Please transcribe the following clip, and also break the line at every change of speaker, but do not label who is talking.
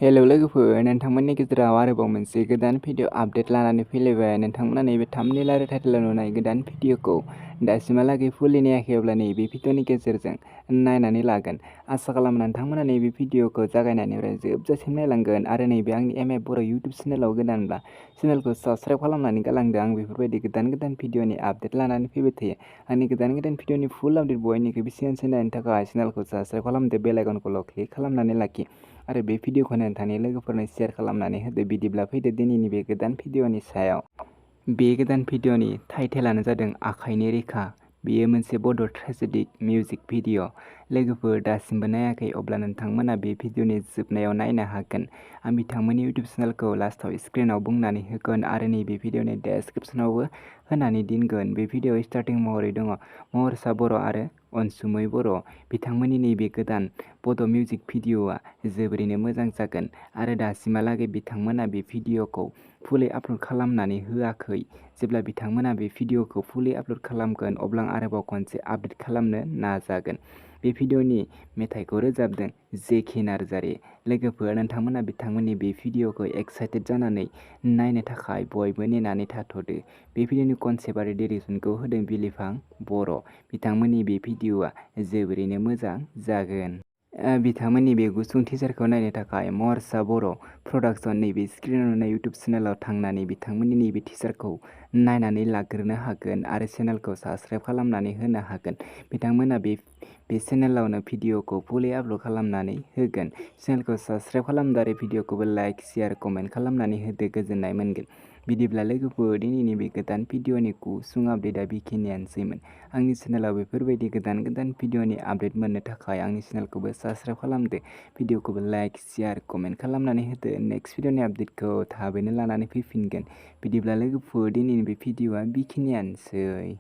Hello लोगोफोर, नोंथांमोननि गेजेराव आरोबाव मोनसे गोदान भिडिअ आपडेट लानानै फैलायबाय। नोंथांमोना नैबे थाम्बनेल आरो टाइटेलाव नुनाय गोदान भिडिअखौ दासिमहालागै फुलि नायाखैब्ला नैबे भिडिअनि गेजेरजों नायनानै लागोन। आसा खालामो नोंथांमोना नैबे भिडिअखौ जागायनायनिफ्राय जोबजासिम नायलांगोन आरो नैबे आंनि बर' इउटुब चेनेलाव गोदानब्ला चेनेलखौ साबस्क्राइब खालामनानै गालांदो। आं बेफोरबायदि गोदान भिडिअनि आपडेट लानानै फैबाय थायो। आंनि गोदान भिडिअनि फुल आपडेट बयनिख्रुइबो सिगांसिन नायनो थाखाय चेनेलखौ साबस्क्राइब खालामदो, बेल आइकनखौल' क्लिक खालामनानै लाखि आरो बे भिडिअखौ नोंथांनि लोगोफोरनो शेयार खालामनानै होदो। बिदिब्ला फैदो दिनैनि बे गोदान भिडिअनि सायाव। बे गोदान भिडिअनि टाइटेलानो जादों आखाइनि रेखा। बेयो मोनसे बड' ट्रेजेडिक मिउजिक भिडिअ। लोगोफोर दासिमबो नायाखै अब्ला नोंथांमोना बे भिडिअनि जोबनायाव नायनो हागोन। आं बिथांमोननि इउटुब चेनेलखौ लास्टआव स्क्रिनाव बुंनानै होगोन आरो नैबे भिडिअनि डेस्क्रिप्सनावबो होनानै दोनगोन। बे भिडिअआव स्टार्टिं महरै दङ महरसा बर' आरो अनसुमै बर'। बिथांमोननि नैबे गोदान बड' मिउजिक भिडिअआ जोबोरैनो मोजां जागोन आरो दासिमहालागै बिथांमोना बे भिडिअखौ फुलि आपल'ड खालामनानै होआखै। जेब्ला बिथांमोना बे भिडिअखौ फुलि आपल'ड खालामगोन अब्ला आं आरोबाव खनसे आपडेट खालामनो नाजागोन। बे भिडिअनि मेथाइखौ रोजाबदों जेखि नार्जारि। लोगोफोर, नोंथांमोना बिथांमोननि बे भिडिअखौ एक्साइटेड जानानै नायनो थाखाय बयबो नेनानै थाथ'दो। बे भिडिअनि कनसेप्ट आरो डिरेक्सनखौ होदों बिलिफां बर'। बिथांमोननि बे भिडिअआ जोबोरैनो मोजां जागोन। बिथांमोननि बे गुसुं टिजारखौ नायनो थाखाय महरसा बर' प्रडाक्शन नैबे स्क्रिनाव नुनाय इउटुब चेनेलाव थांनानै बिथांमोननि नैबे टिजारखौ नायनानै लाग्रोनो हागोन आरो चेनेलखौ साबस्क्राइब खालामनानै होनो हागोन। बिथांमोना बे चेनेलावनो भिडिअखौ फुलि आपल'ड खालामनानै होगोन। चेनेलखौ साबस्क्राइब खालामदो आरो भिडिअखौबो लाइक, शेयार, कमेन्ट खालामनानै होदो, गोजोननाय मोनगोन। बिदिब्ला लोगोफोर, दिनैनि बे गोदान भिडिअनि गुसुं आपडेटआ बेखिनियानोसैमोन। आंनि चेनेलाव बेफोरबायदि गोदान भिडिअनि आपडेट मोननो थाखाय आंनि चेनेलखौबो साबस्क्राइब खालामदो, भिडिअखौबो लाइक, शेयार, कमेन्ट खालामनानै होदो। नेक्स्ट भिडिअनि आपडेटखौ थाबैनो लानानै फैफिनगोन। बिदिब्ला लोगोफोर, दिनैनि बे भिडिअआ बेखिनियानोसै।